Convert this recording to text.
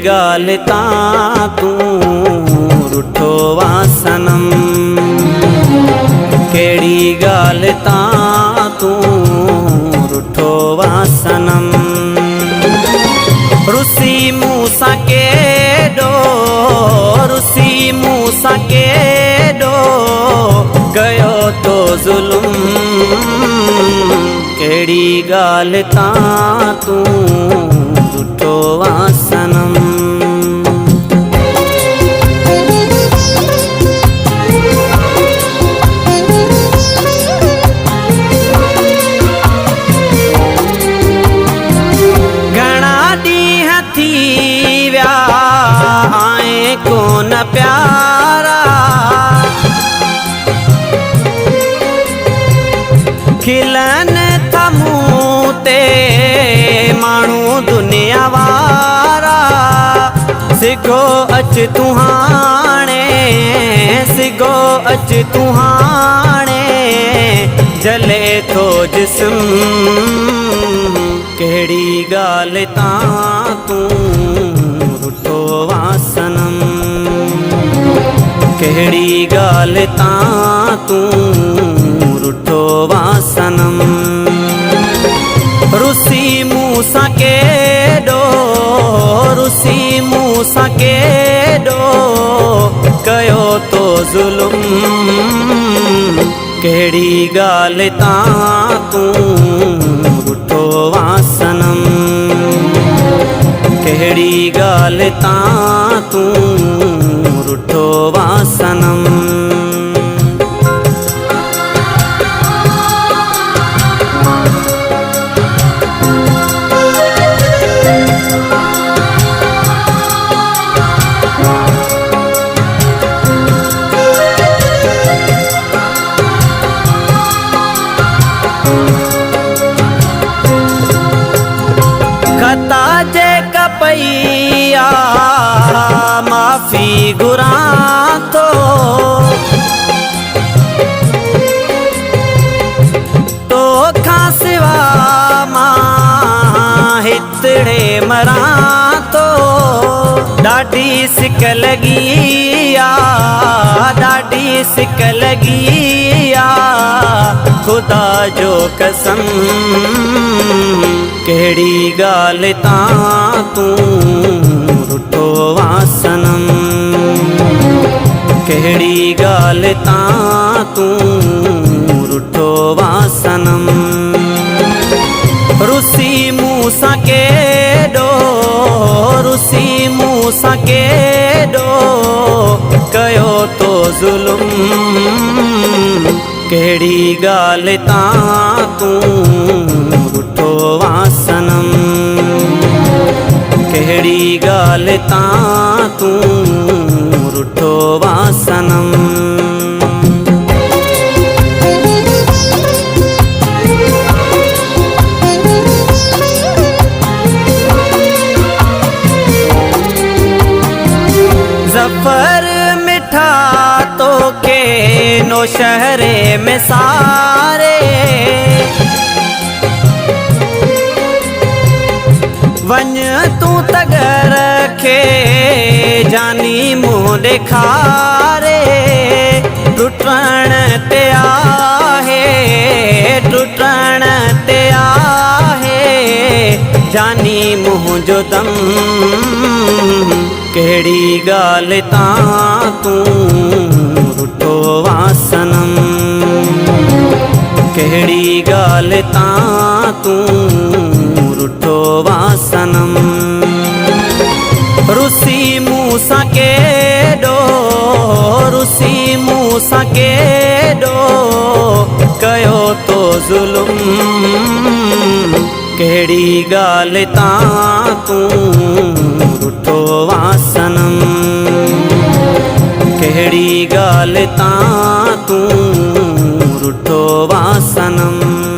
ڳالهه تان تون رٺو آن صنم، ڪهڙي ڳالهه تان تون رٺو آن صنم. رسي مون سان ڪيڏو، رسي مون سان ڪيڏو ڪيو تو ظلم، ڪهڙي ڳالهه تان تون رٺو آن صنم. گهڻا ڏينهن ٿي ويا آئين ڪونه پيارا، کلن ٿا مون تي ماڻهو دنيا وارا. سگهو اچ تون هاڻي، سگهو اچ تون هاڻي، جلي ٿو جسم. ڪهڙي ڳالهه تان تون رٺو آن صنم، ڪهڙي ڳالهه تان تون رٺو آن صنم. رسي مون سان ڪيڏو، رسي مون سان ڪيڏو ڪيو تو ظلم، ڪهڙي ڳالهه تان تون رٺو آن صنم، ڪهڙي ڳالهه تان تون رٺو آن صنم. خطا جيڪا پئي آ معافي گهران ٿو، توکان سوا مان هتڙي مران ٿو. ڏاڍي سڪ لڳي آ، ڏاڍي سڪ لڳي آ، خدا جو قسم. ڪهڙي ڳالهه تان تون رٺو آن صنم، ڪهڙي ڳالهه تان تون رٺو آن صنم. رسي مون سان ڪيڏو، رسي مون سان ڪيڏو ڪيو تو ظلم، ڪهڙي ڳالهه تان تون رٺو آن صنم، ڪهڙي ڳالهه تان تون رٺو آن صنم. ظفر مٺا توکي نوشهري ۾ ساري، وڃ تون تگر کي جاني منهن ڏيکاري. ٽٽڻ تي آهي، ٽٽڻ تي آهي جاني منهنجو دم. ڪهڙي ڳالهه تان تون رٺو آن صنم، ڪهڙي ڳالهه تان تون رٺو آن صنم. رسي مون سان ڪيڏو، رسي مون سان ڪيڏو ڪيو تو ظلم، ڪهڙي ڳالهه تان تون رٺو آن صنم، ڪهڙي ڳالهه تان تون رٺو آن صنم.